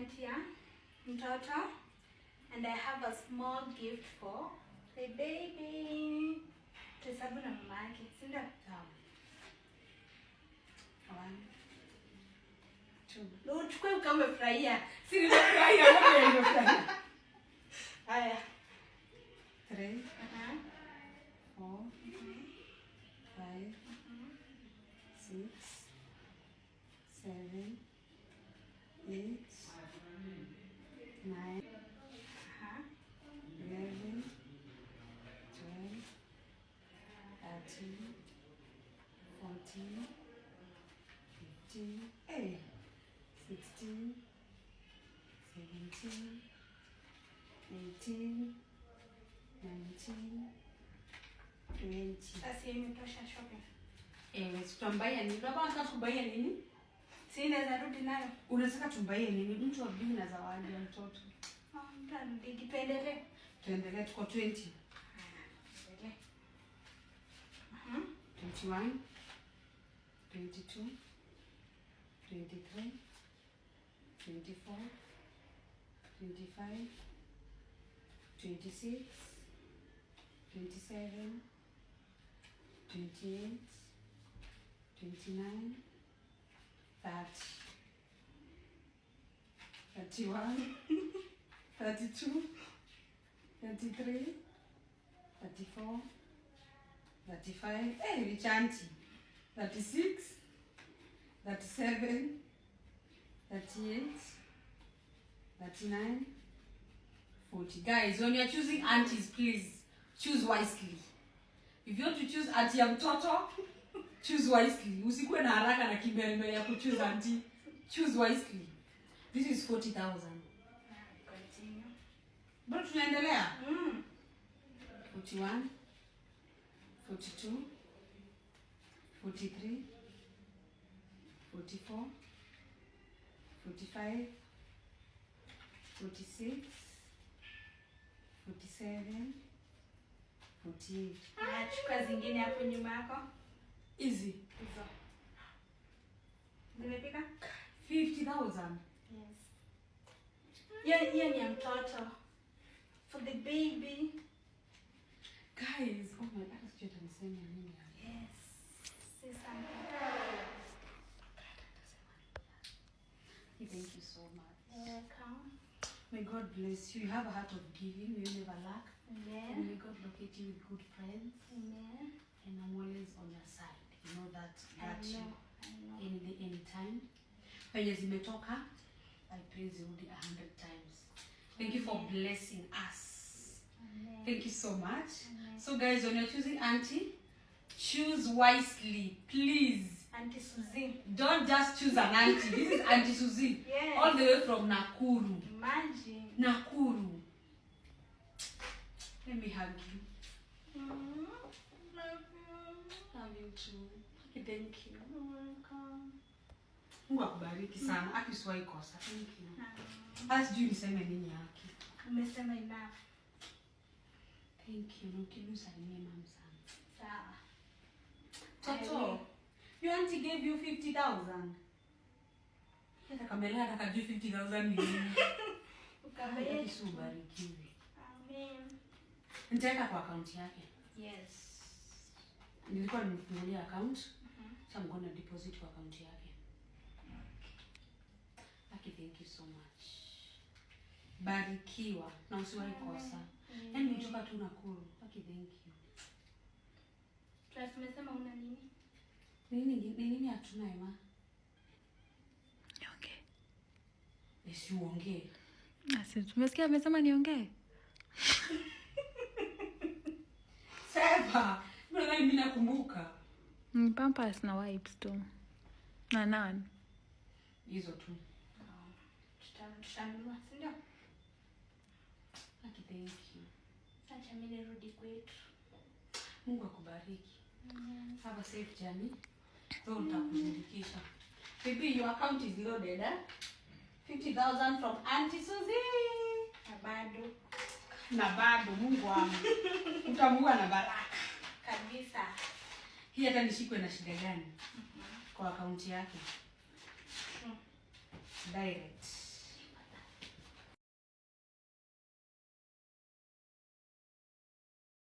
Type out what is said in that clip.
comment ya mtoto, and I have a small gift for the baby. Tuhesabu na mama yake, si ndio? Sawa. 1 2. Ndio chukue kama umefurahia. Si nimefurahia hapo nimefurahia. Haya. 3 4 5 6 7 8 9 11 12 13 14 15 16 17 18 19 20. Sasa imetosha shopping. Tutambaia nini? Unataka kubaia nini? Si inaweza rudi nayo. Unataka tumbaie nini? Mtu wa bei na zawadi ya mtoto. Ndio tuendelee. Tuendelee, tuko 20. Tuendelee. 21 22 23 24 25 26 27 28 29 30 31 32 33 34 35 vichanti 36 37 38 39 40. Guys, when you're choosing aunties, please choose wisely. If you want to choose auntie ya mtoto, choose wisely. Usikuwe na haraka na kimbele ya kuchoose auntie. Choose wisely. This is 40,000. Continue. Bado tunaendelea? 41 42 43 44 45 46 47 48. Chukua zingine hapo nyuma yako. Easy. Hizo. Nimepika? 50,000. Yes. Hiyo ni ya mtoto. For the baby. Guys, oh my God, sijui atanisema nini. Yes. Say something. Thank you so much. Welcome. May God bless you. You have a heart of giving. You never lack. Amen. And may God locate you with good friends. Amen. And I'm always on your side. You know that. I You know. any day, any time. Penye zimetoka, I praise you 100 times. Thank you for blessing us. Amen. Thank you so much. Amen. So guys, when you're choosing auntie, choose wisely, please. Auntie Suzy. Don't just choose an auntie. This is Auntie Suzy. Yes. All the way from Nakuru. Imagine. Nakuru. Let me hug you. Love you. Love you too. Thank you. You're welcome. Mungu akubariki sana. Akisiwahi kosa. Thank you. Asijui niseme nini haki. Umesema enough. Thank you. Nukilusa ni mama sana. Sawa. Toto. Your auntie gave you 50,000. Hata kamela hata kajui 50,000 ni nini. Ukabaye. Ubarikiwe. Amen. Nitaweka kwa account yake. Yes. Nilikuwa nimefungulia account. Sasa I'm gonna deposit kwa account yake. Aki, thank you so much. Barikiwa na usiwahi kosa. Yaani mtoka tu Nakuru. Aki, thank you. Tumesema una nini? Nini hatuna Emma? Niongee. Usiongee. Asi, tumesikia amesema niongee. Sasa, mbona mimi nakumbuka? Pampers na wipes tu. Na nani? Hizo tu. Tutanunua, si ndio? Aki, thank you. Acha mimi nirudi kwetu. Mungu akubariki. Have a safe journey. So nitakuzindikisha. Baby, your account is loaded, eh? 50,000 from Auntie Suzy. Na bado Mungu wangu. Utamua na baraka. Kabisa. Hii hata nishikwe na shida gani? Kwa account yake. Direct.